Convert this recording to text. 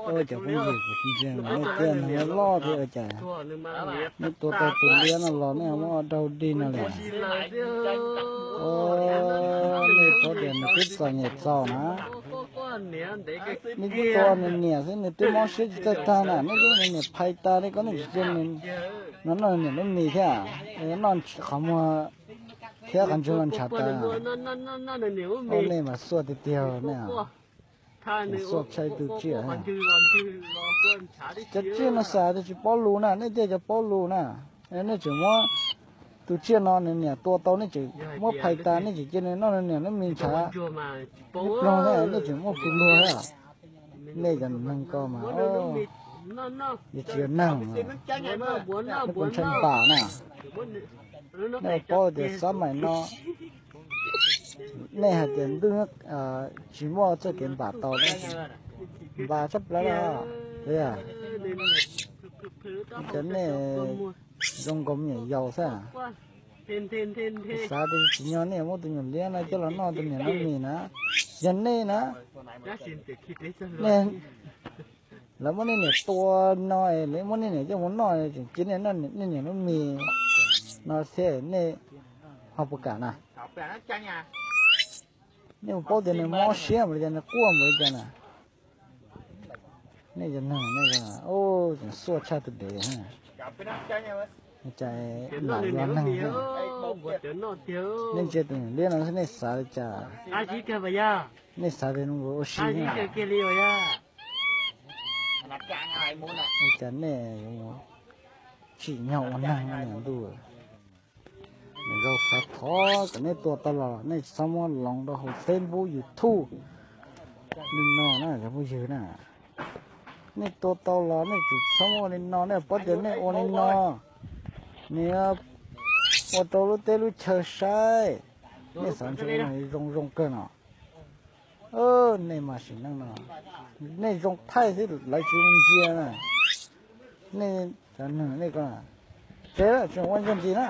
Ua cov phooj ywg, kuv ntsia nej tiaj neeg loj thiab ua cas nej tua tau tus liab no los nej muab ua dog dig no lawm. Nej paub tias nws twb txom nyem txaus na. Nej twb tua nws niam xwb nws twb mob siab tsis txawj tag na, nej twb nws niam phais tas li, koj nej tsis cia nws, no noj nws niam lub mis thiab, noj qhov muag thiab qhov ntswg los ntshav tas. Ua nej mas xuaj tiag tiag nej. Xuaj tshaj tus tsiaj. Cov tsiaj no xav tias tsis paub lus na, nej tiag cov paub lus na. Nej tseem muab tus tsiaj no nws niam tua tau, nej tseem muab phais tas, nej tseem cia nws noj nws niam lub mis ntshav. Ib pliag nej tseem muaj plhus luag thiab. Nej cov neeg ko mas, yus tsis yog neeg, nej puas ntshai npam na. Nej paub tias xab maim no nej hais tias ntuj tsis muaj txoj kev npam tau, npam tshaj plaws li. Cov nej zoo nkaus me nyuam yaus xwb. Xav tias tsim nyog nej muab tus nyuam liab no coj los noj tus niam lub mis na, yog nej na, nej, lawv muab nej niam tua no, lawv muab nej niam coj mus noj, tseem cia nej niam lub mis no thiab nej ho puas kam na? Nej puas paub tias nws mob siab npaum li cas, nws quaj npaum li cas na? Nej cov neeg nej tseem xuaj tshaj tus dev. Cas lam yuav neeg, nej ntsia tus liab no xwb nej xav li cas? Nej xav tias nws ua si, cas nej yuav tsim nyog ua neeg no niam ntuj. Zoo xav thov kom nej tua tau los nej tsis txhob muab loov rau hauv Facebook, YouTube li no na cov phooj ywg na. Nej tua tau los nej tsis txhob muab ua li no, nej paub tias nej ua li no nws ua rau lub teb lub chaw saib. Nej xav ntshe zoo zoo kawg no. Nej mas sim neej no, nej zoo thaij xwb lawv tsis ntsia na. Nej cov neeg nej ko, tsev tseem ua ncaj ncees na.